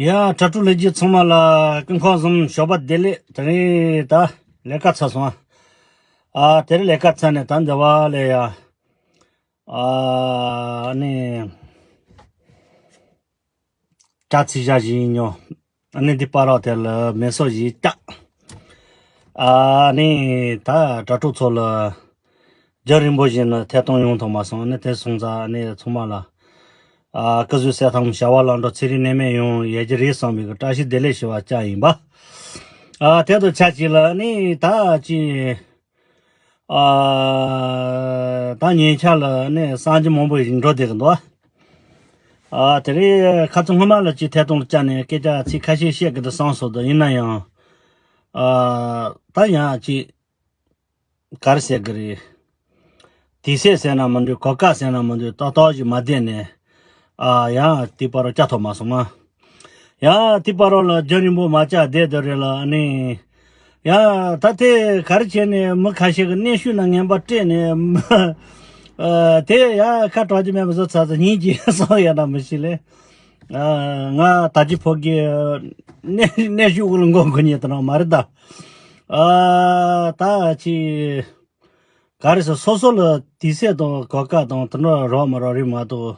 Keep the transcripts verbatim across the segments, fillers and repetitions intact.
ཡ། དྲ་གྲོགས་ལྷན་རྒྱས་ཚང་མ་ལ་སྐུ་ཁམས་བཟང་། ཞོགས་པ་བདེ་ལེགས། དེ་རིང་ད་ལས་ཀ་ཚར་སོང་ཨ། ཨ་དེ་རིང་ལས་ཀ་ཚར་ནས་ད་འདི་བ་ལས་ཡ། ཨ་ནི་ཅ་ཚིག་བཞག་བཞིན་ཡིན་ཉོ། ཨ་ནི་འདི་པ་རོག་དེ་ལ་མེ་སོ་ཞིག་བཏགས། ཨ་ནི་ད་དྲ་གྲོགས་ཚོ་ལ་རྒྱང་རིང་པོ་ཞིག་ནས་ཐད་གཏོང་ཡོང་ཐུབ་མ་སོང་། ཨ་ནི་དེ་སོང་ཙང་ཨ་ནི་ཚང་མ་ལ། ཨ་སྐུ་གཟུགས་གསལ་ཐང་། བྱ་བ་ལམ་འགྲོ། ཚེ་རིང་ནད་མེད་ཡོང་ཡས་ཀྱི་རེད་བསམ་པའི་གི་བཀྲ་ཤིས་བདེ་ལེགས་ཞུ་བ་ཅག་ཡིན་པ། ཨ་དེ་དང་ཆབས་ཅིག་ལ་ནི་ད་ཅི། ཨ་ད་ཉེ་ཆར་ལ་ནི་སངས་རྒྱས་མང་པོ་ཞིག་འགྲོ་བསྡད་གི་འདུག་ཨ་དེ་རིང་ཁ་རྩང་སྔོན་མ་ལ་ཅི་ཐད་གཏོང་ལ་བཅར་ནས་སྐད་ཆ་ཚིག་ཁ་ཤས་བཤད་གི་འདུག་བསམ་སོང་། ད་ཡིན་ན་ཡང་། ཨ་ད་ཡང་ཅི། ག་རེ་ཟེར་གི་རེད། དུས་ཚོད་ཟེར་ན་མི་འདུག་གོ་སྐབས་ཟེར་ན་མི་འདུག་ཏག་ཏག་ཞིག་མ་བསྡད་ནས། ཨ་ཡང་དེ་པ་རོ་བཅར་ཐུབ་མ་སོང་ང་། ཡང་དེ་པ་རོ་ལ་རྒྱང་རིང་པོ་མ་བཅར་བསྡད་དེ་རེད་ལ་ཨ་ནི། ཡང་ད་དེ་ག་རེ་བྱས་ནས་མི་ཁ་ཤས་ཀྱི་གནོན་ཤུགས་ན་ངན་པ་སྤྲད་ནས། ཨ་དེ་ཡང་ཁ་གྲག་རྒྱུ་མེད་པ་བཟོ་ཚར་ཚར་ཉིན་གྱི་སོང་ཡ་ན་མི་ཤེས་ལེ། ཨ་ང་ད་ཅི་ཕོ་གི་གནོན་གནོན་ཤུགས་ཀྱི་མགོ་མགོ་ཉེ་དུ་ན་མ་རེད་ད། ཨ་ད་ཅི། ག་རེ་ཟེར། སོ་སོ་ལ་དུས་ཚོད་དང་གོ་སྐབས་དང་དེ་འདྲ་རག་མ་རག་རེད་མ་གཏོགས།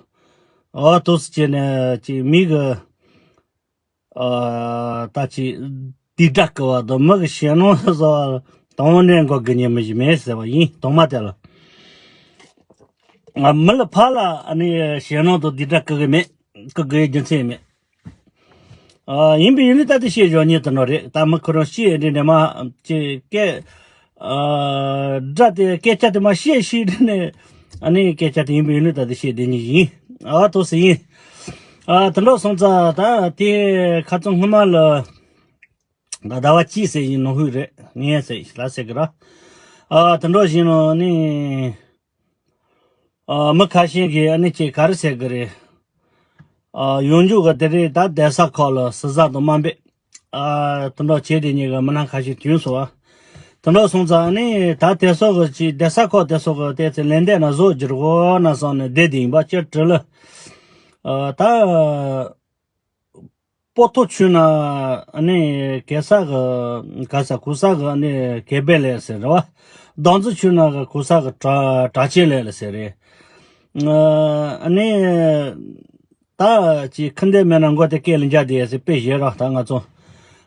ཨོ་ཏོག་ཙམ་བྱས་ནས་ཅིག་མི་གི། ཨ་ད་ཅིག་སྡིག་སྒྲ་སྐུལ་བ་དང་མི་གི་ཞེད་སྣང་བཟོ་བ་དང་ནས་འགོག་དགོས་ཉེན་མི་ཞིག་མེད་ཟེར་བ་ཡིན། དང་མ་དེ་ལ་ཨ་མི་ལ་ཕར་ལ་ཨ་ནི་ཞེད་སྣང་དང་སྡིག་སྒྲ་སྐུལ་གི་མེད། སྐུལ་དགོས་རྒྱུ་མཚན་མེད། ཨ་ཡིན་པའི་ཡིན་ནི་ད་དེ་བཤད་ཞོར་ཉིད་དུ་ནོ་རེད། ད་མི་ཁོ་རང་ཤི་ཡས་འདྲི་འདྲི་མ་ཅེ་སྐད། ཨ་སྒྲ་དེ་སྐད་ཆ་དེ་མ་བཤད་ཤི་འདྲི་ནས། ཨ་ནི་སྐད་ཆ་དེ་ཡིན་པའི་ཡིན་ནི་ད་དེ་བཤད་དེ་ཉིད་ཡིན། ཨ་ཐུགས་སུ་ཡིན། ཨ་དེ་འདྲ་སོང་ཙང་ད་དེ་ཁ་རྩང་སྔོན་མ་ལ་ད་ཟླ་བ་གཅིག་ཟེར་ཡིན་ནོ་ཧུད་རེད་ངས་ཟེར་ལ་ཟེར་གི་ར། ཨ་དེ་འདྲ་བཞིན་ནོ་ནི། ཨ་མི་ཁ་ཤས་ཀྱིས་ཨ་ནི་ཅིག་ག་རེ་ཟེར་གི་རེད། ཨ་ཡོང་རྒྱུ་གི་དེ་རེད། ད་བསྡད་ས་ཁག་ལ་ཟི་ཟ་དང་དམའ་འབེབས། ཨ་དེ་འདྲ་བྱས་དེ་ཉིད་ཀྱི་མི་སྣ་ཁ་ཤས་བྱུང་སོང་བ། དེ་འདྲ་སོང་ཙང་ཨ་ནི་ད་དེ་སོགས་ཀྱི་ཅིག་བསྡད་ས་ཁག་དེ་སོགས་ཀྱི་དེ་ཚེ་ལན་འདེབས་ན་བཟོ་རྒྱུར་གོ་ན་བསམ་ནས་བསྡད་དེ་ཡིན་པ་ཅིར་བྲིས་ལ། ཨ་ད། པོ་ཏོ་ཆུ་ན་ཨ་ནི་གེ་ས་གི་ག་ས་གུ་ས་གི་ཨ་ནི་གེ་སྦེ་ལས་ཟེར་རེད་བ། རྡོ་རྩེ་ཆུ་ན་གི་གུ་ས་གི་གྲ་གྲ་ཆེན་ལས་ལ་ཟེར་རེད། ཨ་ནི་ད་ཅི་ཁི་འདེ་མེད་ན་མགོ་དེ་སྐེ་ལ་འཇག་དེ་ཟེར་དཔེ་བཞེས་རོགས་ད་ང་ཚོ།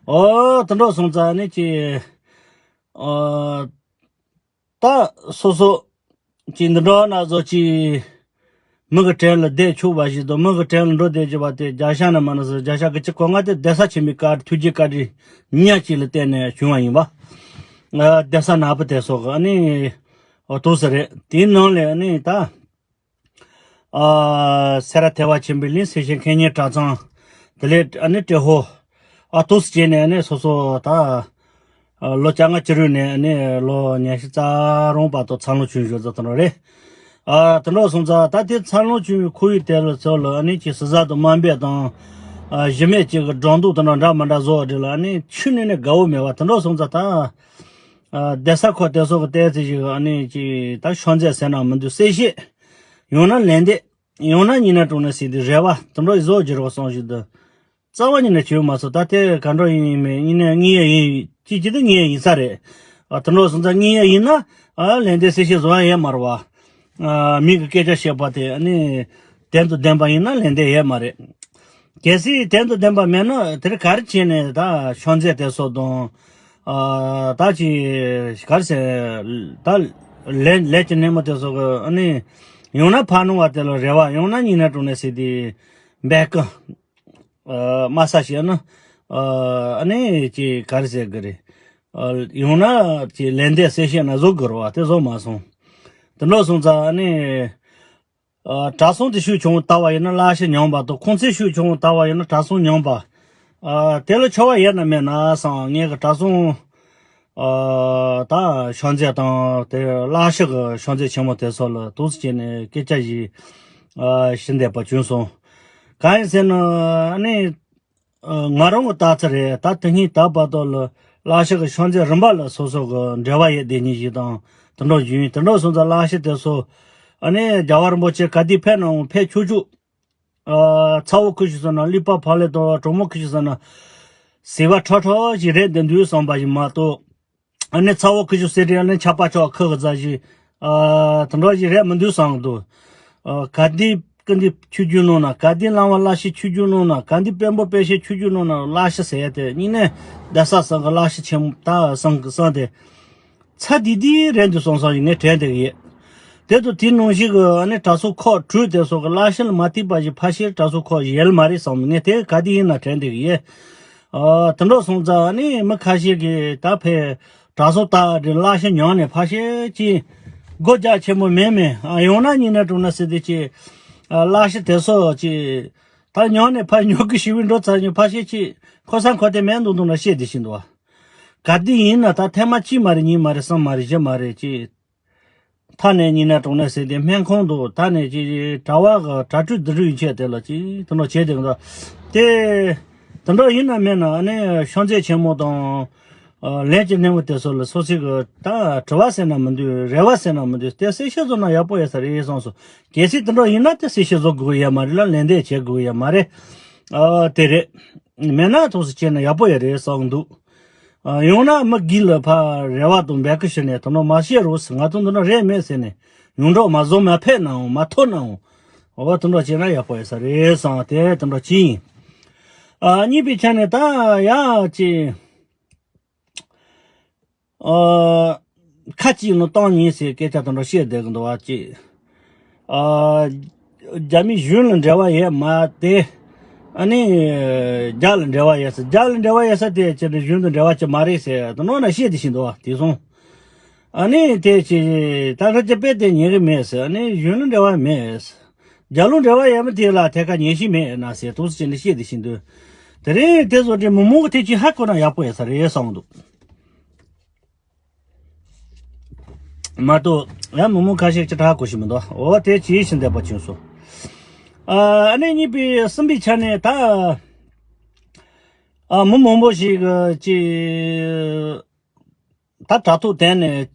ཨོ་དེ་འདྲ་སོང་ཙང་ཨ་ནི་ཅི། ཨོ། ད་སོ་སོ་ཅིག་འདི་འདྲ་ན་བཟོ་ཅིག་མི་གི་གྲལ་ལ་བསྡད་ཆོག་པ་ཞིག་དང་མི་གི་གྲལ་ལ་འགྲོ་བསྡད་རྒྱུ་བ་དེ་རྒྱ་ཤ་ན་མ་ན་ཟེར། རྒྱ་ཤ་གི་ཅི་གོ་ང་དེ་བསྡད་ས་ཆེན་པོའི་བཀའ་ཐུགས་རྗེ་བཀའ་དྲིན་ཉག་ཅིག་ལ་བརྟེན་ནས་བྱུང་བ་ཡིན་པ། ཨ་བསྡད་ས་ནག་པོ་དེ་སོགས་ཀྱི་ཨ་ནི་འོ་ཐུག་ས་རེད། དེའི་ནང་ལས་ཨ་ནི་ད། ཨ་སེ་ར་ཐེ་བ་ཆེན་པོའི་གླིང་སེ་ཤེ་མཁན་ཉིད་གྲྭ་ཚང་། དེ་ལས་ཨ་ནི་ཏྲེ་ཧོ། ཨ་ཏུས་བྱས་ནས་ཨ་ནི་སོ་སོ་ད། ཨ་ལོ་བཅོ་ལྔ་བཅུ་དྲུག་ནས་ཨ་ནི་ལོ་ཉི་ཤུ་རྩ་གྲངས་བར་དུ་འཚར་ལོངས་བྱུང་བཞག་ཙམ་དེ་འདྲ་རེད། ཨ་དེ་འདྲ་སོང་ཙང་ད་དེ་འཚར་ལོངས་བྱུང་བའི་ཁོར་ཡུག་དེ་ལ་ཚོ་ལ་ཨ་ནི་ཅིག་ཟི་ཟ་དང་དམའ་འབེབས་དང་། ཨ་གཞི་མེད་ཅིག་གི་སྒྲོག་འདུག་དེ་འདྲ་འདྲ་མི་འདྲ་བཟོ་བ་དེ་ལ་ཨ་ནི་ཆུ་ནས་ནས་དགའ་བོ་མེད་པ་དེ་འདྲ་སོང་ཙང་ད། ཨ་བསྡད་ས་ཁོ་དེ་སོགས་ཀྱི་ལྟས་ཚེ་ཞིག་ཨ་ནི་ཅིག་ད་ཤོང་ཚད་ཟེར་ན་མི་འདུག་གསལ་བཤད། ཡང་ན་ལན་འདེབས། ཡང་ན་ཉིན་ན་དྲུང་ན་སྲིད་དུ་རེ་བ་དེ་འདྲ་བཟོ་རྒྱུ་རོགས་སོང་ཞིག་ཏུ། རྩ་བ་ཉིད་ནས་བྱེད་མ་སོང་། ད་དེ་ག་འདྲ་ཡིན་མིན་ཡིན་ན་ངེས་ཡིན་ཅི་ཅི་དེ་ངེས་ཡིན་ས་རེད། ཨ་དེ་འདྲ་སོང་ཙང་ངེས་ཡིན་ན་ཨ་ལན་འདེབས་གསལ་བཤད་བཟོ་ཡ་ཡོད་མ་རེད་བ། ཨ་མི་གི་སྐད་ཆ་བཤད་པ་དེ་ཨ་ནི་དོན་དུ་ལྡན་པ་ཡིན་ན་ལན་འདེབས་ཡོད་མ་རེད། གལ་སྲིད་དོན་དུ་ལྡན་པ་མེད་ན་དེར་ག་རེ་བྱས་ནས་ད་ཤོང་ཚད་དེ་སོགས་དང་། ཨ་ད་ཅི་ག་རེ་ཟེར། ད་ལས་ལས་ཀྱི་སྣེ་མོ་དེ་སོགས་ཀྱི་ཨ་ནི་ཡང་ན་ཕར་གནང་བ་དེ་ལ་རེ་བ། ཡང་ན་ཉིན་ན་དྲུང་ནས་ཟེར་དེ་འབད་ཀི། ཨ་དམའ་ས་བཤད་ན་ཨ་ནི་ཅི་ག་རེ་ཟེར་གི་རེད། ཨ་ཡང་ན་ཅི་ལན་འདེབས་གསལ་བཤད་ན་བཟོ་དགོས་རེད་བ། དེ་བཟོ་མ་སོང་། དེ་འདྲ་སོང་ཙང་ཨ་ནི། ཨ་གྲྭ་ཚང་དེ་ཤུགས་ཆུང་ངུ་ལྟ་བ་ཡིན་ན་བླ་ཞེ་ཉམས་པ་དང་། ཁོང་ཚོས་ཤུགས་ཆུང་ངུ་ལྟ་བ་ཡིན་ན་གྲྭ་ཚང་ཉམས་པ། ཨ་དེ་ལ་ཆོ་བ་ཡོད་ན་མེད་ན་བསམ། ངས་གི་གྲྭ་ཚང་ཨ་ད་ཤོང་ཚད་དང་དེ་བླ་ཞེ་གི་ཤོང་ཚད་ཆེན་མོ་དེ་ཚོ་ལ་ཏོག་ཙམ་བྱས་ནས་སྐད་ཆ་ཞིག་ཨ་ཞུ་འདོད་པ་བྱུང་སོང་། གང་ཡིན་ཟེར་ན་ཨ་ནི། ཨ་ང་རང་གི་ལྟ་ཚུལ་རེད། ད་དེ་སྔའི་ད་བར་དུ་ལ་བླ་ཞེ་གི་ཤོང་ཚད་རིམ་པ་ལ་སོ་སོ་གི་འབྲེལ་བ་ཡོད་བསྡད་མཁན་ཞིག་དང་དེ་འདྲ་བྱུང་། དེ་འདྲ་སོང་ཙང་བླ་ཞེ་དེ་ཚོ་ཨ་ནི་རྒྱལ་བ་རིན་པོ་ཆེ་ག་དུས་ཕེབས་ནའང་ཕེབས་ཆོག་ཆོག་ཨ་ཚ་བོ་ཁུ་ཞིག་ཟེར་ན་ལུས་པ་ཕར་ལ་དང་གྲོགས་མོ་ཁུ་ཞིག་ཟེར་ན་ཟིལ་བ་ཁྲ་ཁྲ་ཞིག་རེད་འདི་འདུག་བསམ་པ་ཞིག་མ་གཏོགས། ཨ་ནི་ཚ་བོ་ཁུ་ཞིག་ཟེར་དེ་ཨ་ནི་ཆག་པ་ཆག་ཁུ་གི་རྫ་ཞིག་ཨ་དེ་འདྲ་ཞིག་རེད་མི་འདུག་བསམ་གི་འདུག་ཨ་ག་དེ་ཀུན་འདི་ཆོས་བརྒྱུད་ནང་ན་ག་དེ་བླ་མ་བླ་ཞེས་ཆོས་བརྒྱུད་ནང་ན་ག་དེ་དཔོན་པོ་དཔོན་ཞེས་ཆོས་བརྒྱུད་ནང་ན་བླ་ཞེས་ཟེར་ཡ་དེ་སྙིང་ནས་བདེ་ས་བསམ་གི་བླ་ཞེས་ཆེན་མོ་ད་བསམ་གི་བསམ་དེ། ཚ་དི་དི་རེད་འདུག་བསམ་བསམ་ཞིག་ངས་དྲན་བསྡད་གི་ཡོད། དེ་དུ་དེ་ནང་བཞིན་གི་ཨ་ནི་གྲྭ་ཚོ་ཁག་དྲུག་དེ་སོགས་ཀྱི་བླ་ཞེས་ལ་མ་ཐིག་པ་ཞིག་ཕ་ཤེས་གྲྭ་ཚོ་ཁག་ཡལ་མ་རེད་བསམ་ངས་དེ་ག་དེ་ཡིན་ན་དྲན་བསྡད་གི་ཡོད། ཨ་དེ་འདྲ་སོང་ཙང་ཨ་ནི་མི་ཁ་ཤས་ཀྱིས་ད་ཕེ་གྲྭ་ཚོ་ད་རེ་བླ་ཞེས་མྱོང་ནས་ཕ་ཤེས་ཅི་སྒོ་རྒྱ་ཆེན་མོ་མེད་མེད་ཨ་ཡོང་ན་ཉིན་ནས་གྲོང་ན་ཟེར་དེ་ཅི་ཨ་བླ་ཞེས་དེ་སོགས་ཅི་ད་མྱོང་ནས་ཕ་ཉོ་གི་ཞི་བའི་འགྲོ་ཚར་ཉོ་ཕ་ཤེས་ཅི་ཁོ་ས་ཁོ་དེ་མེད་འདུག་འདུག་ན་བཤད་དེ་བཞིན་འདུག་བ། ག་དེ་ཡིན་ན་ད་ཐེངས་མ་གཅིག་མ་རེད་གཉིས་མ་རེད་གསུམ་མ་རེད་བཞི་མ་རེད་ཅི། ཐ་ནས་ཉིན་ན་གྲོང་ནས་ཟེར་ཏེ་སྨན་ཁང་དུ་ད་ནས་ཅི་གྲྭ་བ་གི་གྲྭ་སྤྲུལ་འདི་རུ་ཆད་དེ་ལ་ཅི་དེ་འདྲ་བྱས་དེ་འདྲ་དེ་དེ་འདྲ་ཡིན་ན་མེད་ན་ཨ་ནི་ཤོང་ཚད་ཆེན་མོ་དང་ལན་གྱི་སྣེ་མོ་དེ་ཚོ་ལ་སོ་སོའི་གི་ད་དྲི་བ་ཟེར་ན་མི་འདུག་རེ་བ་ཟེར་ན་མི་འདུག་དེ་གསལ་བཤད་བཟོ་ན་ཡག་པོ་ཡོད་ས་རེད་གསུངས་སོ། གལ་སྲིད་དེ་འདྲ་ཡིན་ན་དེ་གསལ་བཤད་བཟོ་དགོས་ཡ་མ་རེད་ལ་ལན་འདེབས་བྱེད་དགོས་ཡ་མ་རེད། ཨ་དེ་རེད། མེད་ན་ཐུགས་སུ་བྱས་ན་ཡག་པོ་ཡོད་རེད་བསམ་འདུག་ཨ་ཡང་ན་མི་སྒེར་ལ་ཕར་རེ་བ་དང་འབོད་སྐུལ་ཞུས་ནས་དེ་འདྲ་མ་བཤད་རོགས་ཟེར། ང་ཚོ་འདི་འདྲ་རེད་མེད་ཟེར་ནས་ཡོངས་གྲགས་མ་བཟོ་མ་ཕེབས་ནའང་མ་ཐོབ་ནའང་འོ་དེ་འདྲ་བྱས་ན་ཡག་པོ་ཡོད་ས་རེད་བསམ་དེ་དེ་འདྲ་ཅི་ཡིན། ཨ་གཉིས་པའི་ཆ་ནས་ད་ཡ་ཅི། ཨ་ཁ་ཅིག་ནི་བཏང་ཉིན་ཟེར་སྐད་ཆ་དེ་འདྲ་བཤད་བསྡད་གི་འདུག་བ་ཅིག་ཨ་རྒྱ་མི་གཞུང་ལ་འབྲེལ་བ་ཡོད་མ་དེ། ཨ་ནི་རྒྱ་ལ་འབྲེལ་བ་ཡོད་ས་རྒྱ་ལ་འབྲེལ་བ་ཡོད་ས་དེ་ཅི་འདྲ་གཞུང་དང་འབྲེལ་བ་ཅི་མ་རེད་ཟེར་དེ་ནང་ན་བཤད་དེ་བཞིན་འདུག་བ་དེ་སོང་། ཨ་ནི་དེ་ཅི་ད་ཁ་ཅི་དཔེ་དེ་ཉན་གི་མེད་ཟེར། ཨ་ནི་གཞུང་ལ་འབྲེལ་བ་མེད་ཟེར། རྒྱ་ལུང་འབྲེལ་བ་ཡོད་མ་དེ་ལ་ཐད་ཀ་ཉན་ཤེས་མེད་ན་ཟེར་ཐུགས་སུ་ཅི་འདྲ་བཤད་དེ་བཞིན་འདུག་དེ་རིང་དེ་ཚོ་དེ་མི་མང་གི་ཐད་ཀྱི་ཧ་གོ་ན་ཡག་པོ་ཡོད་ས་རེད་བསམ་འདུག་མ་གཏོགས་ཡང་མི་མང་ཁ་ཤས་ཀྱི་གྲགས་གོ་ཞིག་མི་འདུག་འོ་དེ་ཅིའི་ཕྱིར་འདས་པ་བྱུང་སོང་། ཨ་ནི་གཉིས་པའི་གསུམ་པའི་ཆ་ནས་ད་ཨ་མི་མང་པོ་ཞིག་གི་ཅི་ད་དྲ་ཐོག་དེ་ནས་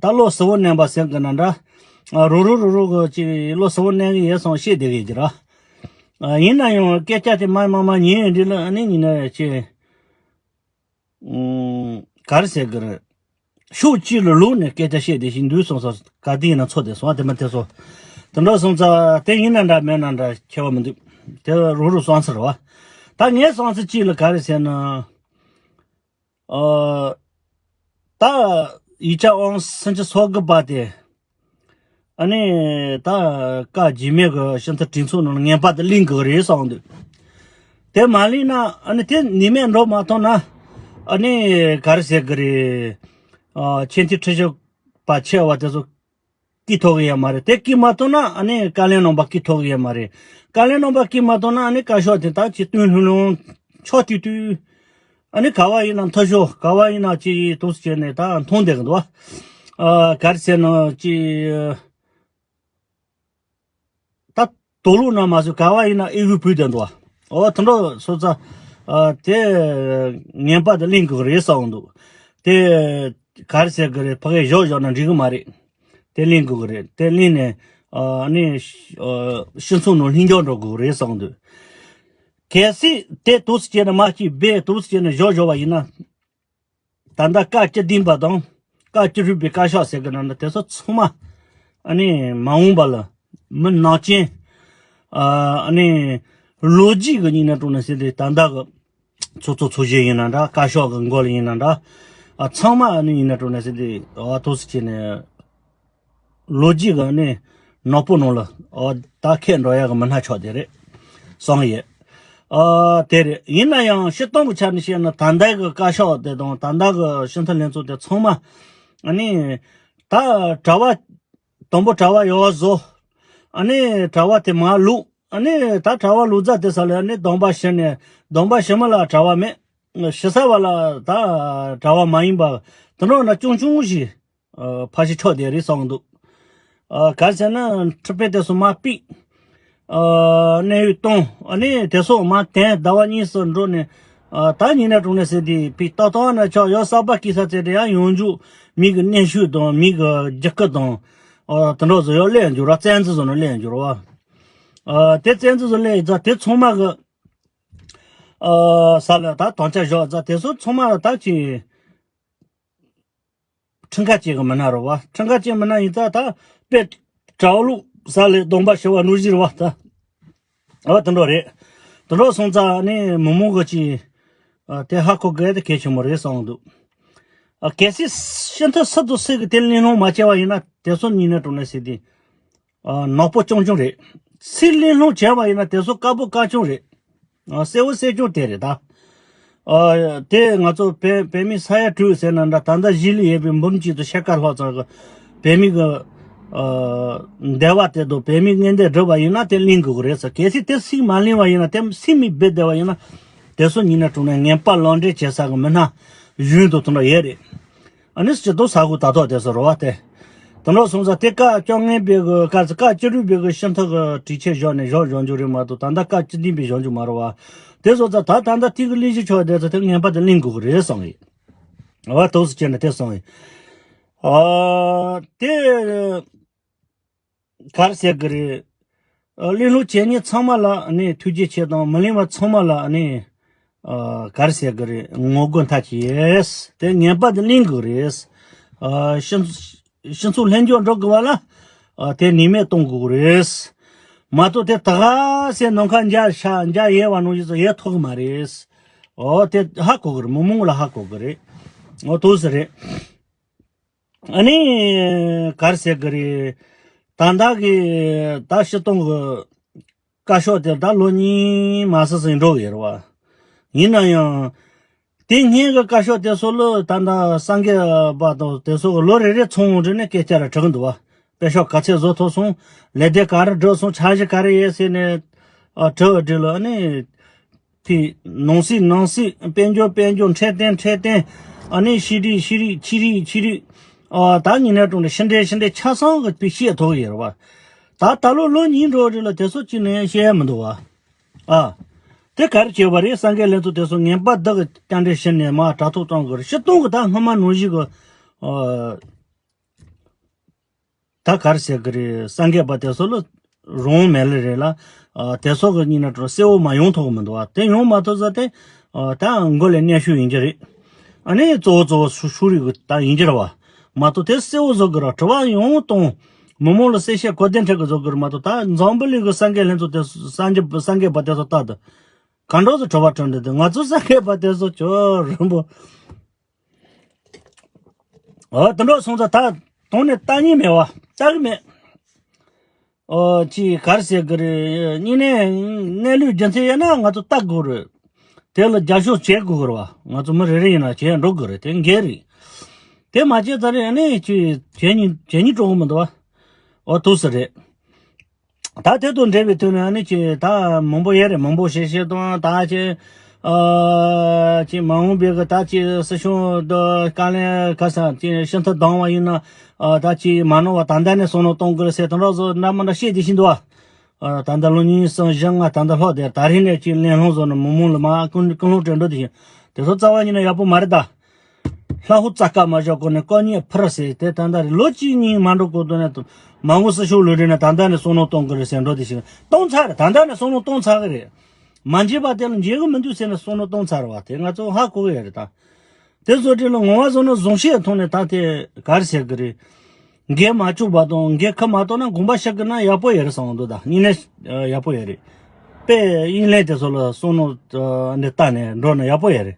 ད་བློ་གསལ་བོ་གནས་པ་ཟེར་གི་ན་འདྲ། ཨ་རུ་རུ་རུ་རུ་གི་ཅི་བློ་གསལ་བོ་གནས་གི་ཡོད་སོང་བཤད་བསྡད་གི་ཡོད་ཀྱི་ར། ཨ་ཡིན་ན་ཡང་སྐད་ཆ་དེ་མ་མ་མ་ཉན་ཡོད་འདི་ལ་ཨ་ནི་ཉིན་ན་ཅི། ཨུམ། ག་རེ་ཟེར་གི་རེད། ཕྱོགས་གཅིག་ལ་ལུག་ནས་སྐད་ཆ་བཤད་བསྡད་བཞིན་འདུག་སོང་ཙང་ག་དུས་ཡིན་ན་ཚོ་དེ་སོང་བ་དེ་མ་དེ་སོང་། དེ་འདྲ་སོང་ཙང་དེ་ཡིན་ན་འདྲ་མེད་ན་འདྲ་ཁྱད་པར་མི་འདུག་དེ་རུ་རུ་སོང་ཚར་བ། ད་ངའི་སོང་ཚར་གཅིག་ལ་ག་རེ་ཟེར་ན། ཨ། ད་ཡིག་ཆ་ཨང་སུམ་ཅུ་སོ་དགུ་པ་དེ། ཨ་ནི་ད་བཀའ་རྒྱུད་སྨད་ཀྱི་ཕྱི་མཐའ་གྲོས་ཚོགས་ནང་ངན་པ་དེ་གླེང་དགོས་རེད་བསམ་འདུག་དེ་མ་གླེང་ན་ཨ་ནི་དེ་ནུས་མེད་འགྲོ་མ་ཐུབ་ན་ཨ་ནི་ག་རེ་ཟེར་གི་རེད། ཨ་ཆེས་མཐོའི་ཁྲིམས་ཞིབ་པ་ཆེ་བ་དེ་ཚོ་སྐྱིད་ཐོག་གི་ཡ་མ་རེད། དེ་སྐྱིད་མ་ཐུབ་ན་ཨ་ནི་བཀའ་བློན་རྣམ་པ་སྐྱིད་ཐོག་གི་ཡ་མ་རེད། བཀའ་བློན་རྣམ་པ་སྐྱིད་མ་ཐུབ་ན་ཨ་ནི་བཀའ་ཤག་དེ་དག་ཅིག་སྟོན་ལྷུང་ལྷུང་ཆོག་དུས་དུས། ཨ་ནི་ག་བ་ཡིན་ན་མཐོ་ཤོས་ག་བ་ཡིན་ན་ཅི་ཡིན་འདུག་ཟེར་ནས་ད་མཐོང་བསྡད་གི་འདུག་ཨ་ག་རེ་ཟེར་ན་ཅི། ད་དོ་ལུག་ན་མ་ཟོས་ག་བ་ཡིན་ན་ཨེ་ཡུ་བུད་བསྡད་འདུག་ཨོ་དེ་འདྲ་སོང་ཙང་ཨ་དེ་ངན་པ་དེ་གླེང་དགོས་རེད་བསམ་འདུག་དེ་ག་རེ་ཟེར་གི་རེད། ཕ་གིར་བཞག་བཞག་ན་འགྲིག་གི་མ་རེད། དེ་གླེང་དགོས་གི་རེད། དེ་གླེང་ནས་ཨ་ནི་ཨ་སྤྱི་ཚོགས་ནང་ལྷིང་འཇགས་འགྲོ་དགོས་གི་རེད་བསམ་འདུག་གལ་སྲིད་དེ་འདུག་སེ་བྱས་ན་མ་གཅིག་སྦས་འདུག་སེ་བྱས་ནས་བཞག་བཞག་པ་ཡིན་ན། ད་ལྟ་བཀའ་བཅུ་བདུན་པ་དང་བཀའ་བཅུ་དྲུག་པའི་བཀའ་ཤག་ཟེར་གི་ན་ན་དེ་ཚོ་ཚང་མ་ཨ་ནི་མ་འོངས་པ་ལ་མི་ནག་ཅན་ཨ་ནི་ལོ་རྒྱུས་གི་ཉིན་ན་དྲུང་ན་ཟེར་དེ་ད་ལྟ་གི་ཚོགས་གཙོ་ཚོགས་གཞོན་ཡིན་ན་འདྲ། བཀའ་ཤག་གི་མགོ་ལ་ཡིན་ན་འདྲ། ཨ་ཚང་མ་ཨ་ནི་ཡིན་ན་དྲུང་ན་ཟེར་དེ་ཨ་འདུག་སེ་བྱས་ནས། ལོ་རྒྱུས་ཀྱི་ནི་ནག་པོ་ནང་ལ་ཨོ་ད་ཁད་འགྲོ་ཡག་གི་མི་སྣ་ཆགས་བསྡད་རེད་བསམ་ཡོད། ཨ་དེ་རེད། ཡིན་ན་ཡང་སྤྱིར་བཏང་གི་ཆ་ནས་བཤད་ན་ད་ལྟའི་གི་བཀའ་ཤག་དེ་དང་ད་ལྟ་གི་སྤྱི་འཐུས་ལྷན་ཚོགས་དེ་ཚང་མ་ཨ་ནི་ད་གྲྭ་བ་དང་པོ་གྲྭ་བ་ཡག་པོ་བཟོ། ཨ་ནི་གྲྭ་བ་དེ་མར་བླུགས། ཨ་ནི་ད་གྲྭ་བ་བླུགས་རྫ་དེ་ས་ལ་ཨ་ནི་སྡོམ་པ་བཞེས་ནས་སྡོམ་པ་བཞེས་མི་ལ་གྲྭ་བ་མེད། ཞུ་ས་བ་ལ་ད་གྲྭ་བ་མ་ཡིན་པ་དེ་འདྲ་ན་ཆུང་ཆུང་ཞིག་ཨ་ཕ་ཤི་ཆོག་དེ་རེད་བསམ་འདུག་ཨ་ག་རེ་ཟེར་ན་ཁྲི་པའི་དེ་ཚོ་མ་ཕིག་ཨ་གནས་ཡུལ་གཏོང་། ཨ་ནི་དེ་ཚོ་མ་དན་ཟླ་བ་གཉིས་སུ་འགྲོ་ནས་ཨ་ད་ཉིན་ན་དྲུང་ནས་ཟེར་དེ་ཕིག་ཏག་ཏག་ན་ཆོག་ཡོ་གསར་པ་སྐྱེས་ས་ཚེ་དེ་ཡང་ཡོང་རྒྱུ་མི་གི་གནས་ཤུལ་དང་མི་གི་རྒྱུ་སྐར་དང་ཨ་དེ་འདྲ་ཚོ་ཡོ་ལེན་འགྱུར་བ་བཙན་འཛུལ་བཟོ་ནས་ལེན་འགྱུར་བ། ཨ་དེ་བཙན་འཛུལ་ལས་ཡིན་ཙང་དེ་ཚང་མ་གི་ཨ་ས་ལ་ད་དམ་བཅའ་བཞག་ཙང་དེ་ཚོ་ཚང་མ་ལ་ད་ཅི་ཁྲིམས་ཁ་ཅན་གི་མི་སྣ་རེད་བ། ཁྲིམས་ཁ་ཅན་མི་སྣ་ཡིན་ཙང་ད་དཔེ་གྲྭ་བ་ལུགས་ས་ལས་སྡོམ་པ་ཞུ་བ་ནོར་གཞི་རེད་བ་ད། ཨ་དེ་འདྲ་རེད། དེ་འདྲ་སོང་ཙང་ནི་མི་མང་གི་ཅི་ཨ་དེ་ཧ་གོ་དགོས་དེ་གལ་ཆེན་པོ་རེད་བསམ་འདུག་ཨ་གལ་སྲིད་ཕྱི་མཐའ་སུ་དང་སུ་གིས་དེ་གླེང་སློང་མ་བྱས་པ་ཡིན་ན་དེ་ཚོ་ཉིན་ནས་དྲུང་ནས་ཟེར་དེ། ཨ་ནག་པོ་རྐྱང་རྐྱང་རེད། སུས་གླེང་སློང་བྱས་པ་ཡིན་ན་དེ་ཚོ་དཀར་པོ་དཀར་རྐྱང་རེད། ཨ་གསལ་བོ་གསལ་རྐྱང་དེ་རེད་ད། ཨ་དེ་ང་ཚོ་བོད་བོད་མི་ས་ཡ་དྲུག་ཟེར་ན་འདྲ་ད་ལྟ་གཞིས་ལུས་ཡོད་པའི་འབུམ་གཅིག་དང་ཕྱེད་ཀ་ལྷག་ཙམ་གི་བོད་མི་གི་ཨ་འདས་པ་དེ་དང་བོད་མི་ངན་འདས་བསྒྲུབས་པ་ཡིན་ན་དེ་གླེང་དགོས་ཀྱི་རེད་ཟེར། གལ་སྲིད་དེ་སུས་མ་གླེང་བ་ཡིན་ན་དེ་སུས་མིག་སྦས་བསྡད་པ་ཡིན་ན་དེ་ཚོ་ཉིན་ནས་དྲུང་ནས་ངན་པ་ལག་འབྲེལ་བྱེད་ས་གི་མི་སྣ་གཞོན་དུ་དུ་འགྲོ་ཡོད་རེད། ཨ་ནི་སྤྱི་ཚོགས་ས་ཁུལ་ད་ཐོག་དེ་སོ་རོ་བ་སྟེ། དེ་འདྲ་སོང་ཙང་དེ་བཀའ་བཅོ་ལྔ་པའི་གི་བཀའ་བཀའ་བཅུ་དྲུག་པའི་གི་ཤིན་ཐུ་གི་གྲོས་ཆོད་བཞག་ནས་བཞག་བཞག་རྒྱུ་རེད་མ་གཏོགས་ད་ལྟ་བཀའ་བཅུ་བདུན་པའི་བཞག་རྒྱུ་མ་རེད་བ། དེ་སོང་ཙང་ད་ད་ལྟ་དེ་གི་ལས་གཞི་ཆོག་དེ་ཚོ་དེ་ངན་པ་དེ་གླེང་དགོས་གི་རེད་བསམ་ཡིན། བ་ཐུགས་སུ་ཆེ་ནས་དེ་སོང་ཡིན། ཨ་དེ། ག་རེ་ཟེར་གི་རེད། ཨ་གླེང་སློང་བྱེད་མཁན་ཚང་མ་ལ་ནི་ཐུགས་རྗེ་ཆེ་དང་མི་གླེང་བ་ཚང་མ་ལ་ནི་ཨ་ག་རེ་ཟེར་གི་རེད། ངོ་རྒོལ་མཐའ་གཅིག་ཡས་དེ་ངན་པ་དེ་གླེང་དགོས་རེད། ཨ་སྤྱི་སྤྱི་ཚོགས་ལྷན་སྐྱོང་འགྲོ་དགོས་པ་ལ་ཨ་དེ་ནུས་མེད་གཏོང་དགོས་རེད། མ་གཏོགས་དེ་ད་ག་སེ་ནམ་མཁའ་འཇའ་ཤར་འཇའ་ཡལ་བ་ནང་བཞིན་ཙམ་ཡལ་ཐུབ་གི་མ་རེད། ཨོ་དེ་ཧ་གོ་གི་རེད། མི་མང་ལ་ཧ་གོ་གི་རེད། ཨོ་ཐུགས་སུ་རེད། ཨ་ནི་ག་རེ་ཟེར་གི་རེད། ད་ལྟ་གི་ད་སྤྱི་བཏང་གི་བཀའ་ཤོག་དེ་ད་ལོ་གཉིས་མ་ཟིན་ཟིན་འགྲོ་གི་ཡོད་རེད་བ། ཡིན་ན་ཡང་དེ་སྔོན་གི་བཀའ་ཤོག་དེ་ཚོ་ལ་ད་ལྟ་སངས་རྒྱས་པ་དང་དེ་ཚོ་གི་ལོ་རེ་རེ་ཚོང་འདྲི་ནས་སྐད་ཆ་ར་དྲི་གི་འདུག་བ། དཔེ་ཤོག་ག་ཚད་བཟོ་ཐུབ་སོང་། ལས་དེ་ག་རེ་འགྲུབ་སོང་། འཆར་གཞི་ག་རེ་ཡོད་ཟེར་ནས་ཨ་དྲི་བ་དྲིས་ལ་ཨ་ནི། དེ་ནང་སྲིད་ནང་སྲིད། དཔལ་འབྱོར་དཔལ་འབྱོར། འཕྲོད་བསྟེན་འཕྲོད་བསྟེན། ཨ་ནི་ཤེས་རིག་ཤེས་རིག། ཆོས་རིག་ཆོས་རིག། ཨ་ད་ཉིན་ནས་དྲུང་ནས་ཕྱི་འབྲེལ་ཕྱི་འབྲེལ་ཆ་ཚང་གི་དཔེ་བཤད་ཐུབ་ཡོད་རེད་བ། ད་ད་ལོ་ལོ་གཉིས་འགྲོ་རེད་ལ་དེ་ཚོ་གཅིག་ནས་བཤད་ཡ་མི་འདུག་བ། ཨ་དེ་ག་རེ་བྱས་པ་རེད། སངས་རྒྱས་ལྷན་ཚོགས་དེ་ཚོ་ངན་པ་བདག་གི་བཅར་འདྲི་ཞུ་ནས་མ་དྲ་ཐོག་བཏང་དགོས་རེད། སྤྱི་བཏང་གི་ད་སྔོན་མ་ནང་བཞིན་གི་ཨ། ད་ག་རེ་ཟེར་གི་རེད། སངས་རྒྱས་པ་དེ་ཚོ་ལ་རང་མེད་ལེ་རེད་ལ། ཨ་དེ་ཚོ་གི་སྙིང་ན་གཙོ་བོ་གསལ་བོ་མ་ཡོང་ཐུབ་གི་མི་འདུག་བ། དེ་ཡོང་མ་ཐུབ་ས་དེ་ཨ་ད་མགོ་ལས་གནོན་ཤུགས་ཡིན་གྱི་རེད། ཨ་ནི་གཙོ་བོ་གཙོ་བོ་ཤུ་ཤུ་རིག་གི་ད་ཡིན་གྱི་རེད་བ། མ་གཏོགས་དེ་གསལ་བོ་བཟོ་དགོས་ར། དྲི་བ་ཡོང་གཏོང་། མི་མང་ལ་གསལ་བཤད་གོ་བདེ་འཕྲོད་གི་བཟོ་དགོས་རེད། མ་གཏོགས་ད་འཛམ་བུ་གླིང་གི་སངས་རྒྱས་ལྷན་ཚོགས་དེ་སངས་རྒྱས་སངས་རྒྱས་པ་དེ་ཚོ་ལྟ་དུ་ག་འདྲ་ཟེར་དྲི་བ་དྲི་འདི་དེ་ང་ཚོ་སངས་རྒྱས་པ་དེ་ཚོ་ཁྱོད་རིན་པོ། ཨོ་དེ་འདྲ་སོང་ཙང་ད་དོན་ནས་ལྟ་ཉན་མེད་བ། ལྟ་གི་མེད། ཨོ་ཅི་ག་རེ་ཟེར་གི་རེད། གཉིས་ནས་གནས་ལུགས་རྒྱུ་མཚན་ཡོད་ན་ང་ཚོ་ལྟ་དགོས་རེད། དེ་ལ་རྒྱབ་སྐྱོར་བྱེད་དགོས་རེད་བ། ང་ཚོ་མི་རེ་རེ་ཡིན་ན་བྱེད་འགྲོ་དགོས་རེད། དེ་འགན་རེད། དེ་མ་བྱས་ཙང་རེད་ནས་ཅི་བྱེད་ཉིན་བྱེད་ཉིན་འགྲོ་གི་མི་འདུག་བ། ཨོ་ཐུགས་སུ་རེད། ད་དེ་དང་འབྲེལ་བའི་དོན་ནས་ཨ་ནི་ཅི་ད་མང་པོ་ཡོད་རེད། མང་པོ་བཤད་བཤད་དང་ད་ཅི་ཨ་ཅི་མ་འོངས་པའི་གི་ད་ཅི་སྲིད་སྐྱོང་དུ་བཀའ་བློན་ག་ས་ཅི་ཤིན་ཏུ་ལྡང་བ་ཡིན་ན་ཨ་ད་ཅི་མ་ནོར་བ་ད་ལྟ་ནས་བསམ་བློ་གཏོང་དགོས་ཟེར་དང་འདྲ་བཟོ་འདྲ་མ་འདྲ་བཤད་བསྡད་བཞིན་འདུག་བ། ཨ་ད་ལྟ་ལོ་གཉིས་གསུམ་བཞི་ལྔ་ད་ལྟ་ལྷག་དེ་ད་རིང་ནས་ཅི་གླེང་སློང་བཟོ་ནས་མི་མང་ལ་མ་ཀུན་ཀུན་སློང་སྤྲད་འགྲོ་དེ་བཞིན་དེ་ཚོ་རྩ་བ་ཉིད་ནས་ཡག་པོ་མ་རེད་ད། ལྷ་ཧུ་ཙ་ཀ་མ་བཞག་གོ་ནས་ཀོ་ཉེ་ཕུ་ར་ཟེར་དེ་ད་ལྟ་རེད། ལོ་གཅིག་གཉིས་མ་འགྲོ་གོ་དོན་ནས་མ་འོངས་སྲིད་སྐྱོང་ལུས་འབྲེལ་ནས་ད་ལྟ་ནས་བསམ་བློ་གཏོང་གི་རེད་ཟེར་འགྲོ་དེ་ཞིག་གཏོང་ཚར་རེད། ད་ལྟ་ནས་བསམ་བློ་གཏོང་ཚར་གི་རེད། མ་འཇིགས་པ་དེ་ལ་འཇིགས་གི་མི་འདུག་ཟེར་ནས་བསམ་བློ་གཏོང་ཚར་བ་དེ་ང་ཚོ་ཧ་གོ་གི་ཡོད་རེད་ད། དེ་ཚོ་དེ་ལ་ངོ་བ་བཟུང་ན་བཟུང་བཤད་ཐོག་ནས་ད་དེ་ག་རེ་ཟེར་གི་རེད། འགན་མ་བཅུག་པ་དང་འགན་ཁུར་མ་གཏོང་ན་དགོངས་པ་ཞུ་གི་ན་ཡག་པོ་ཡོད་རེད་བསམ་འདུག་ད་ཉིན་ནས་ཡག་པོ་ཡོད་རེད། དཔེ་དབྱིན་ལན་དེ་ཚོ་ལ་བསམ་བློ་འདི་ལྟ་ནས་འགྲོ་ན་ཡག་པོ་ཡོད་རེད།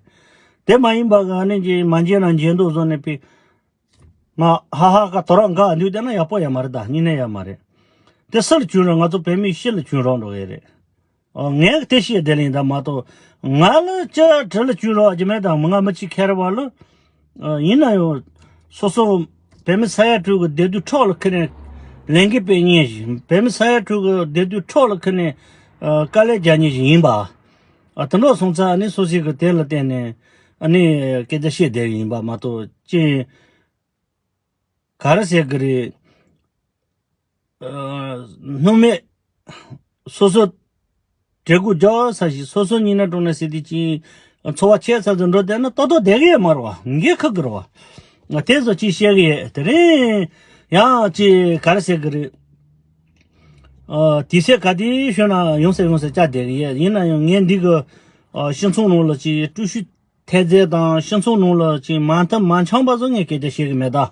དེ་མ་ཡིན་པ་ག་ནས་ཀྱི་མ་འཇལ་ན་འཇལ་འདུག་བཟོ་ནས་པི། ང་ཧ་ཧ་ཀ་དོ་ར་འགའ་འདུག་བསྡད་ན་ཡག་པོ་ཡ་མ་རེད། ད་ཉིན་ནས་ཡ་མ་རེད། དེ་སུ་ལ་བྱུང་ར་ང་ཚོ་བོད་མི་སྤྱི་ལ་བྱུང་རོགས་འགྲོ་གི་རེད། ཨོ་ངས་དེ་བཤད་བསྡད་ལེ་ཡིན་ད་མ་གཏོགས་ང་ལ་ཅི་དྲི་ལ་བྱུང་རོགས་ཀྱི་མེད། ད་ང་མི་གཅིག་ཁྱེར་བ་ལ་ཨ་ཡིན་ན་ཡང་སོ་སོ་བོད་མི་ས་ཡ་དྲུག་གི་བདེ་སྡུག་འཕྲོག་ལ་ཁུར་ནས་ལས་འགན་སྤེལ་ཉེན་ཞིག་བོད་མི་ས་ཡ་དྲུག་གི་བདེ་སྡུག་འཕྲོག་ལ་ཁུར་ནས་ཨ་དཀའ་ལས་རྒྱག་ཉེན་ཞིག་ཡིན་པ། ཨ་དེ་འདྲ་སོང་ཙང་ཨ་ནི་སོ་སོའི་གི་དེ་ལ་བརྟེན་ནས་ཨ་ནི་སྐད་ཆ་བཤད་བསྡད་ཡིན་པ་མ་གཏོགས་ཅི་ག་རེ་ཟེར་གི་རེད། ཨ་སྣང་མེད་སོ་སོ་བྲེལ་སྒུག་རྒྱག་ས་ཞིག་སོ་སོ་ཉིན་ན་གྲོང་ན་ཟེར་དུས་ཅི་འཚོ་བ་ཆད་ཚར་དུ་འགྲོ་བསྡད་ན་ཏོག་ཏོག་བསྡད་གི་ཡོད་མ་རེད་བ། འགན་ཁུར་གི་རེད་བ། ང་དེ་ཚོ་ཅི་བཤད་གི་ཡོད། དེ་རིང་ཡང་ཅི་ག་རེ་ཟེར་གི་རེད། ཨ། དུས་ཚོད་ག་དུས་ཤོད་ན་ཡོང་ས་ཡོང་ས་བཅར་བསྡད་གི་ཡོད། ཡིན་ན་ཡང་ངས་འདི་གི་ཨ། སྤྱི་ཚོགས་ནང་ལ་ཅིག་སྤྲོ་ཤུལ་ཐེབས་རྩ་དང་སྤྱི་ཚོགས་ནང་ལ་ཅིག་མ་མཐུན་མ་འཆམ་པ་བཟོ་ངས་སྐད་ཆ་བཤད་གི་མེད་ད།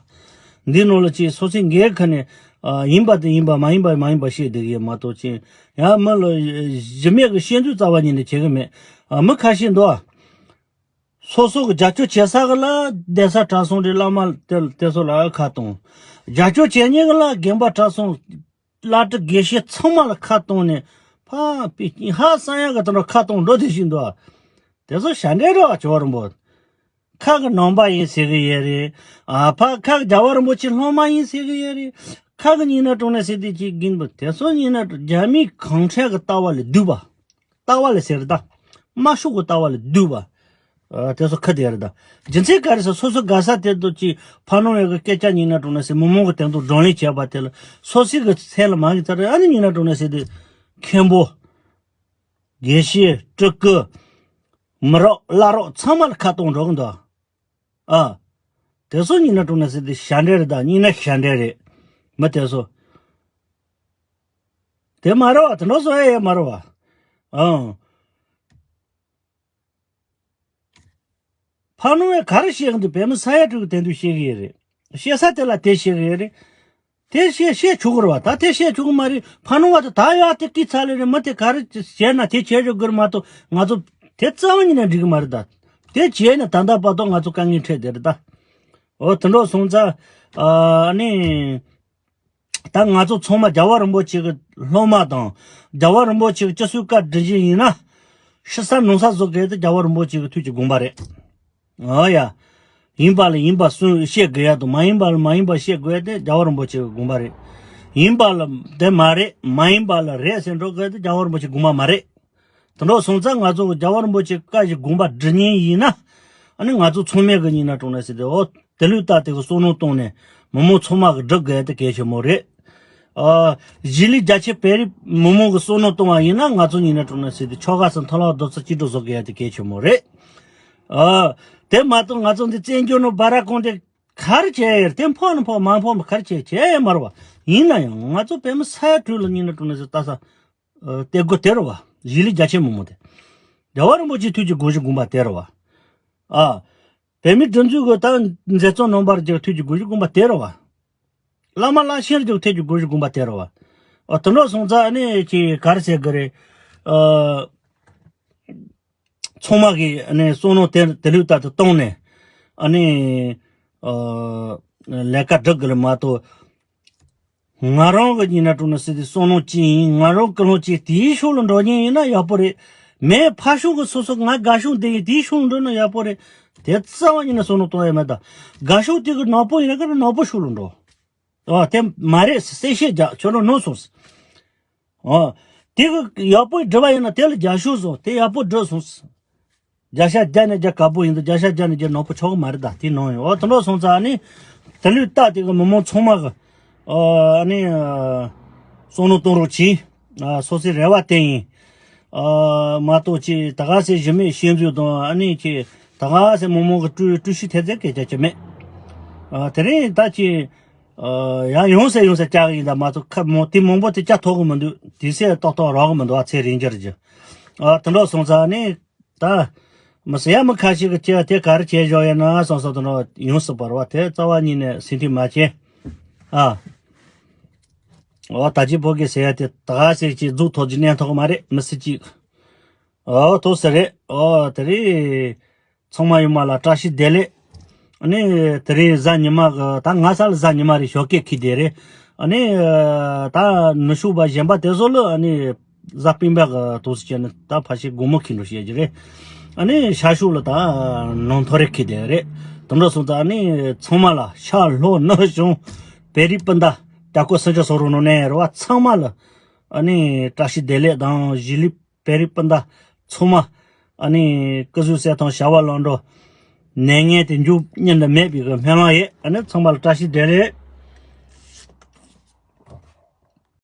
འདི་ནང་ལ་ཅིག་སོ་སོའི་འགན་ཁུར་ནས་ཨ། ཡིན་པ་དེ་ཡིན་པ། མ་ཡིན་པ་མ་ཡིན་པ་བཤད་བསྡད་གི་ཡོད་མ་གཏོགས། ཅིག་ཡང་མི་ལ་གཞི་མེད་གི་བཤད་ཚུལ་རྩ་བ་ཉིད་ནས་བྱེད་གི་མེད། ཨ། མི་ཁ་ཤས་འདུག་ཨ། སོ་སོ་གི་རྒྱབ་སྐྱོར་བྱེད་ས་གི་ལ་གདན་ས་གྲྭ་ཚང་རེད། བླ་མ་དེ་དེ་ཚོ་ལ་ཁ་གཏོང་། རྒྱབ་སྐྱོར་བྱེད་མཁན་གི་ལ་དགོན་པ་གྲྭ་ཚང་། བླ་སྤྲུལ་དགེ་བཤེས་ཚང་མ་ལ་ཁ་གཏོང་ནས་ཕ་པི་ཧ་སང་ཡ་གི་དེ་འདྲ་ཁ་གཏོང་འགྲོ་དེ་བཞིན་འདུག་ཨ། དེ་ཚོ་ཞབས་འདྲེན་རེད་བ། ཇོ་བོ་རིན་པོ་ཁ་གི་ནང་པ་ཡིན་ཟེར་གི་ཡོད་རེད། ཨ། ཕ་ཁ་གི་རྒྱལ་བ་རིན་པོ་ཆེ་སློབ་མ་ཡིན་ཟེར་གི་ཡོད་རེད། ཁ་གི་ཉིན་ན་དྲུང་ནས་ཟེར་དེ་ཅིག་གིན་པ། དེ་ཚོ་ཉིན་ན་རྒྱ་མིའི་གང་ཁྲལ་གི་ལྟ་བ་ལས་སྡུག་པ། ལྟ་བ་ལས་ཟེར་ད། དམར་ཤོག་གི་ལྟ་བ་ལས་སྡུག་པ། ཨ། དེ་ཚོ་ཁ་དེ་རེད་ད། རྒྱུ་མཚན་ག་རེ་ཟེར། སོ་སོ་དགའ་ས་དེ་དུ་ཅིག་ཕ་ནོ་ཡ་གི་སྐད་ཆ་ཉིན་ན་དྲུང་ནས་ཟེར། མི་མང་གི་དོན་དུ་བགྲོ་གླེང་བྱས་པ་དེ་ལ་སོ་སོ་གི་སེམས་ལ་མ་གི་ཚར་རེད། ཨ་ནི་ཉིན་ན་དྲུང་ནས་ཟེར་དེ་མཁན་པོ། དགེ་བཤེས། སྤྲུལ་སྐུ། མི་རོགས་བླ་རོགས་ཚང་མ་ལ་ཁ་གཏོང་འགྲོ་གི་འདུག་ཨ། དེ་ཚོ་ཉིན་ན་དྲུང་ནས་ཟེར་དེ་ཞབས་འདྲེན་རེད་ད། ཉིན་ན་ཞབས་འདྲེན་རེད། མི་དེ་ཚོ། དེ་མ་རེད་བ། དེ་འདྲ་བཟོ་ཡ་ཡོད་མ་རེད་བ། ཨང་། ཕ་ནོ་བས་ག་རེ་བཤད་གི་འདུག་བོད་མི་ས་ཡ་དྲུག་གི་དོན་དུ་བཤད་གི་ཡོད་རེད། བཤད་ས་དེ་ལ་དེ་བཤད་གི་ཡོད་རེད། དེ་བཤད་བཤད་ཆོག་གི་རེད་བ། ད་དེ་བཤད་ཆོག་གི་མ་རེད། ཕ་ནོ་བ་དེ་ད་ཡ་དེ་སྐྱིད་ཚ་ལེ་རེད། མི་དེ་ག་རེ་བྱས་ན་དེ་བྱས་ཆོག་གི་རེད་མ་གཏོགས། ང་ཚོ་དེ་རྩ་བ་ཉིད་ནས་འགྲིག་གི་མ་རེད་ད། དེ་བྱས་ན་ད་ལྟ་བར་དུ་ང་ཚོ་དཀའ་ངལ་འཕྲད་བསྡད་རེད་ད། འོ་དེ་འདྲ་སོང་ཙང་། ཨ་ནི། ད་ང་ཚོ་ཚང་མ་རྒྱལ་བ་རིན་པོ་ཆེ་གི་སློབ་མ་དང་། རྒྱལ་བ་རིན་པོ་ཆེ་གི་སྤྱི་གསོལ་བཀའ་དྲིན་ཅན་ཡིན་ན། ཤི་ས་ནང་ས་བཟོ་དགོས་དེ་རྒྱལ་བ་རིན་པོ་ཆེ་གི་ཐུགས་ཀྱི་དགོངས་པ་རེད། ཨོ་ཡ། ཡིན་པ་ལ་ཡིན་པ་གསུང་བཤད་དགོས་ཡ་དང་། མ་ཡིན་པ་ལ་མ་ཡིན་པ་བཤད་དགོས་ཡ་དེ་རྒྱལ་བ་རིན་པོ་ཆེ་གི་དགོངས་པ་རེད། ཡིན་པ་ལ་དེ་མ་རེད། མ་ཡིན་པ་ལ་རེད་ཟེར་འགྲོ་དགོས་དེ་རྒྱལ་བ་རིན་པོ་ཆེ་དགོངས་པ་མ་རེད། དེ་འདྲ་སོང་ཙང་ང་ཚོ་རྒྱལ་བ་རིན་པོ་ཆེ་བཀའ་བཞིན་དགོངས་པ་སྒྲུབ་མཁན་ཡིན་ན། ཨ་ནི་ང་ཚོ་ཚང་མས་གི་ཉིན་ན་དྲུང་ནས་ཟེར་ཏེ། འོ་དེ་ལུགས་ལྟ་དེ་གི་བསམ་བློ་བཏང་ནས་མི་མང་ཚང་མ་གི་སྒྲུབ་དགོས་ཡ་དེ་གལ་ཆེན་མོ་རེད། ཨ། གཞིས་ལུས་རྒྱ་ཆེ་བོད་རིགས་མི་མང་གི་བསམ་བློ་བཏང་བ་ཡིན་ན། ང་ཚོ་ཉིན་ན་དྲུང་ནས་ཟེར་ཏེ་ཆོལ་ཁ་གསུམ་མཐུན་ལམ་རྡོག་རྩ་གཅིག་སྒྲིལ་བཟོ་དགོས་ཡ་དེ་གལ་ཆེན་མོ་རེད། ཨ། དེ་མ་གཏོགས་ང་ཚོ་འདི་བཙན་བྱོལ་ནང་སྦ་ར་གང་དེ་ག་རེ་བྱས་ཡོད་རེད། དེ་ཕོག་ན་ཕོག་མ་ཕོག་ན་ག་རེ་བྱས་བྱས་ཡོད་མ་རེད་བ། ཡིན་ན་ཡང་ང་ཚོ་བོད་མི་ས་ཡ་དྲུག་ལ་ཉིན་ན་དྲུང་ནས་ཟེར་ལྟ་ས། ཨ། དེ་དགོས་དེ་རེད་བ། གཞིས་ལུས་རྒྱ་ཆེ་མི་མང་དེ། རྒྱལ་བ་རིན་པོ་ཆེའི་ཐུགས་ཀྱི་དགོངས་གཞི་དགོངས་པ་དེ་རེད་བ། ཨ། བོད་མིའི་སྒྲིག་འཛུགས་ཀྱི་ད་མཛད་གཙོ་རྣམ་པར་གྱི་ཐུགས་ཀྱི་དགོངས་གཞི་དགོངས་པ་དེ་རེད་བ། བླ་མ་བླ་ཆེན་གྱི་ཐུགས་ཀྱི་དགོངས་གཞི་དགོངས་པ་དེ་རེད་བ། ཨ། དེ་འདྲ་སོང་ཙང་ཨ་ནི་ཅིག་ག་རེ་ཟེར་དགོས་རེད། ཨ། ཚང་མ་གིས་ཨ་ནི་བསམ་བློ་དེ་དེ་ལུགས་ལྟར་དུ་བཏང་ནས། ཨ་ནི། ཨ། ལས་ཀ་སྒྲུབ་དགོས་རེད་མ་གཏོགས། ང་རང་གི་ཉིན་ན་དྲུང་ནས་ཟེར་ཏེ་བསམ་བློ་ཅི་ཡིན། ང་རང་ཀུན་སློང་ཅི་དེའི་ཕྱོགས་ལ་འགྲོ་མཁན་ཡིན་ན་ཡག་པོ་རེད། མེད་ཕར་ཕྱོགས་ཀྱི་སོ་སོ་ང་དགའ་ཕྱོགས་འདི་ཡིན་དེའི་ཕྱོགས་ལ་འགྲོ་ན་ཡག་པོ་རེད། དེ་རྩ་བ་ཉིད་ནས་བསམ་བློ་གཏོང་ཡ་མེད་ད། དགའ་ཕྱོགས་དེ་གི་ནག་པོ་ཡིན་ན་ག་རེ་ནག་པོ་ཕྱོགས་ལ་འགྲོ། ཨ། དེ་མ་རེད་ཟེར་གསལ་བཤད་རྒྱག་ཁྱོད་རང་ནོར་སོང་ཟེར། ཨ། དེ་གི་ཡག་པོ་སྒྲུབ་པ་ཡིན་ན་དེ་ལ་རྒྱབ་སྐྱོར་བཟོ། དེ་ཡག་པོ་སྒྲུབ་སོང་ཟེར། བརྒྱ་ཆ་བརྒྱ་ནས་བརྒྱ་དགའ་པོ་ཡིན་དུས་བརྒྱ་ཆ་བརྒྱ་ནས་བརྒྱ་ནག་པོ་ཆགས་ཀྱི་མ་རེད་ད། དེ་ནང་ཡོད། འོ་དེ་འདྲ་སོང་ཙང་ཨ་ནི་དེ་ལུགས་ལྟ་དེ་གི་མི་མང་ཚང་མ་གི་ཨ་ནི་བསམ་བློ་གཏོང་རོགས་གྱིས། ཨ། སོ་སོའི་རེ་བ་དེ་ཡིན། ཨ། མ་གཏོགས་ཅིག་ད་ག་སེ་གཞི་མེད་བཤད་ཚུལ་དང་། ཨ་ནི་ཅིག་ད་ག་སེ་མི་མང་གི་སྤྲོ་སྤྲོ་ཤུལ་ཐེབས་ཚད་སྐད་ཆ་ཅིག་མེད། ཨ། དེ་རིང་ད་ཅིག་ཨ། ཡང་ཡོང་ས་ཡོང་ས་བཅར་གི་ཡིན་ད་མ་གཏོགས། ཁ་མོ་དེ་མང་པོ་དེ་བཅར་ཐུབ་གི་མི་འདུག་དུས་ཚོད་ཏག་ཏག་རག་གི་མི་འདུག་ཨ། ཚེ་རིང་འགྱུར་གྱི། ཨ། དེ་འདྲ་སོང་ཙང་ནི་ད། མི་ཟེར་ཡ་མི་ཁ་ཤས་ཀྱིས་ཁྱེད་དེ་ག་རེ་བྱས་བཞག་ཡོད་ན་བསམ་བསམ་དེ་འདྲ་ཡོང་སྲིད་པ་རེད་བ། དེ་རྩ་བ་ཉིད་ནས་སེམས་ཁྲལ་མ་བྱེད། ཨ། འོ་ད་ཅི་ཕོ་གི་ཟེར་ཡ་དེ་ད་ག་ཟེར་གྱི་རྫོགས་ཐོག་གི་གནས་ཐོག་མ་རེད། མི་སྲིད་ཅིག་འོ་ཐོག་ས་རེད། འོ་དེ་རེད། ཚང་མ་ཡོད་མ་ལ་བཀྲ་ཤིས་བདེ་ལེགས། ཨ་ནི་དེ་རིང་གཟའ་ཉི་མ་གི་ད་ང་ས་ལ་གཟའ་ཉི་མ་རེད། ཞོགས་ཀས་ཁེལ་བསྡད་རེད། ཨ་ནི་ད་ནུ་ཤུག་པ་གཞན་པ་དེ་ཚོ་ལ་ཨ་ནི་གཟའ་སྤེན་པ་གི་དུས་སུ་བྱས་ནས་ད་ཕལ་ཆེར་དགོང་མོ་ཁེལ་འགྲོ་བཤད་ཀྱི་རེད། ཨ་ནི་ཤར་ཕྱོགས་ལ་ད་ནང་ཐོ་རེ་ཁེལ་བསྡད་རེད། དེ་འདྲ་སོང་ཙང་ཨ་ནི་ཚང་མ་ལ་ཤར་ལྷོ་ནུབ་བྱང་བོད་རིགས་སྤུན་ཟླ་རྒྱ་སྐོར་སུམ་ཅུ་སོ་རུ་ནང་ནས་རེད་བ། ཚང་མ་ལ་ཨ་ནི་བཀྲ་ཤིས་བདེ་ལེགས་དང་། གཞིས་ལུས་བོད་རིགས་སྤུན་ཟླ་ཚང་མ་ཨ་ནི་སྐུ་གཟུགས་གསལ་ཐང་བྱ་བ་ལམ་འགྲོ། ནད་ངན་དེ་མཇུག་སྙིང་དུ་མེད་པའི་གི་སྨོན་ལམ་ཡོད། ཨ་ནི་ཚང་མ་ལ་བཀྲ་ཤིས་བདེ་ལེགས།